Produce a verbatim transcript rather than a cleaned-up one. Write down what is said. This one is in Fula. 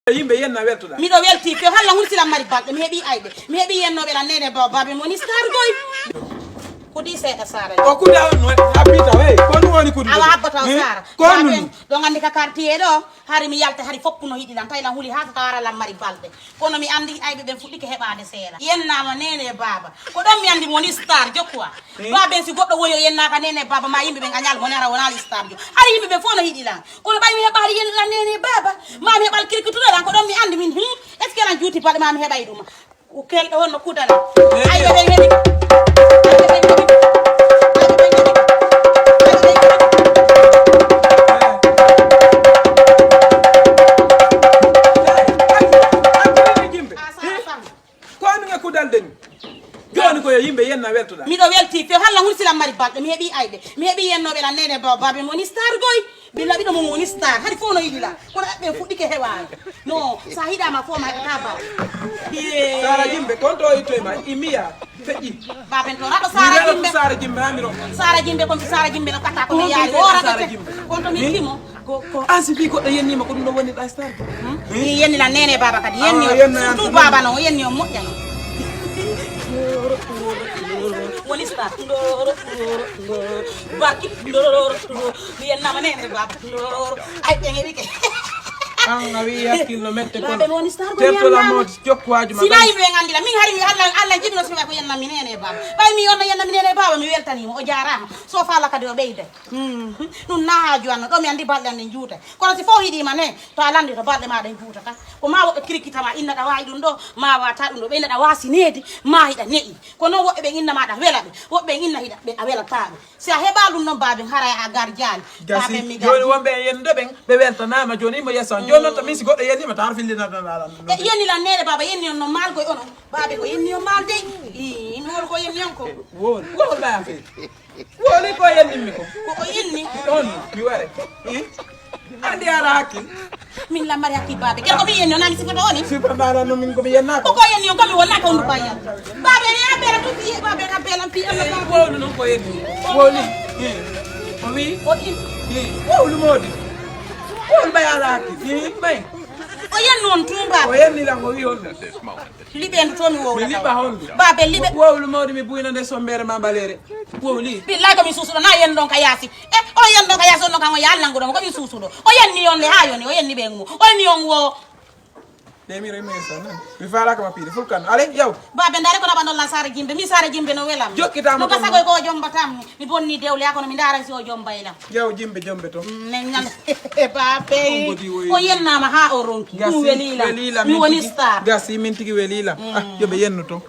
Yimɓe yenna weltoɗa. Miɗo welti few, halla hul silam mari balɗe. Mi heɓi ayɓe. Mi heɓi yennooɓe lan nene baw babe moni star goy. Kudi seeɗa Sara. O kuda on no a pita, hey, ko ɗum woni kudi? Awa habbata o Sara. Ko ɗum. Ɗo gandi ka quartier ɗo, hari mi yalta hari foppu no hiɗi lan, tawi lan huli ha to tawara lan mari balɗe. Kono mi andi ayɓe ɓen fuɗɗike heɓade seeɗa. Yennama nene baba. Ko ɗon mi andi mo woni star jokkuwa. Baben si goɗɗo woyo yennaka nene baba ma yimɓe ɓen a ñal mo nara wonali star jo. Hari yimɓe ɓen fof no hiɗi lan. Kono ɓay mi heɓali yella nene baba. Ma mi heɓal kirkituɗo lan ko ɗon mi andi min. Hmm? Est ce que lan juuti balɗe ma mi heɓay ɗum? Ko kelɗo honno kudala. Ayɓe ɓen heɗi. Ayɓe ɓen heɗi. Ayɓe ɓen heɗi. Ayɓe ɓen heɗi. Ko amin e kudal den. Joni ko yo yimɓe yenna weltoɗa. Miɗo welti few, halla hul silam mari balɗe. Mi heɓi ayɓe. Mi heɓi yennooɓe lan nene baw babe moni star goy. Billa ɓiɗo mo woni star. Hari fof no yiɗi lan. Kono ɓe fuɗɗike hewaade. No, sa hiɗama fof ma heɓata ba. Sara Jimbe, kon to ittoy ma. Imiya, feƴƴi. Baben to raɗo Sara Jimbe. Sara Jimbe, amiro. Sara Jimbe, kon Sara Jimbe no kata ko mi yaari. Ora Sara Jimbe. Kon to mi timo. Ko, ko an si fii goɗɗo yennima ko ɗum ɗo woni ɗa star. Mi yenni lan nene baba kadi. Yenni o. Surtout baba no, o yenni o moƴƴa no. Woni star. Barki. Mi yennama nene baba. Ay ɓe ngeɗi ke. An a wi hakkillo mette kono. Babe woni star ko. Tepto la mode jokkuwaju ma. Sina yimɓe ngandila min hari mi Allah Allah jibino sima ko yenna mi nene baba. Ɓay mi yonna yenna mi nene baba mi weltanima o jarama. So fala kadi o ɓeyde. Hmm. Ɗum na haaju an no ɗo mi andi balɗe an ɗen juuta. Kono si fof hiɗima ne to a landi to balɗe ma ɗen juutata. Ko ma woɓɓe kirkitama inna ɗa wawi ɗum ɗo ma wata ɗum ɗo ɓe inna ɗa wasi needi ma hiɗa ne'i. Ko noon woɓɓe ɓen innama ɗa wela ɓe woɓɓe ɓen inna hiɗa ɓe a welata ɓe. Si a heɓa ɗum noon baben haray a gar jaali. Gasi. Baben mi joni gar wonɓe e yennude ɓen ɓe weltanama joni imo yesso an joni noon to min si goɗɗo yennima tan fillinaɗanaɗan. E yenni lan nene baba yenni on no malgoy onon. Babe ko yenni on mal dey. Ii mi wol ko yenni on ko. Wol wol ɓaya fewi. Woli ko yennimmi ko. Ko o yenni. On mi ware. Andi ala hakkil. Min lammari hakkil babe. Kela ko mi yenni o nani sifoto oni. Sifa mbaɗa no min ko mi yennaka. Ko ko yenni o ko mi wonnaka on duka yan. Babe ya bela to fi babe na bela fi Allah babe. Wolu non ko yenni. Woli. O wi o in. Wolu modi. Wolu bay ala hakkil. Bay. O yenni on tumba. O yenni lan o wi on. Liɓe ndu to mi wowlata. Mi liɓa honde? Babe liɓe. Wowlu mawɗo mi buyna nde sombere ma ɓaleere. Wowli. Billahi ko mi susuɗo na yen ɗon ka yaasi. E o yen ɗon ka yaasi on ɗon kan o yaal nanguɗo mo ko mi susuɗo. O yenni yonde ha yoni o yenni ɓe ngu. O yenni on wo. Nde mi remi so nan. Mi fala kama piide fulkan. Ale yaw. Babe ndare ko naɓa ɗon lan sara jimbe mi sara jimbe no welam. Jokkitama no gasagoy ko o jombatam. Mi bonni dewle ya kono mi ndara si o jombaylam. Yaw jimbe jombe to. Ne ñal. Babe. O yennama ha o ronki. Ɗum welila. Mi woni star. Gasi min tigi welila. Ah yo ɓe yennu to.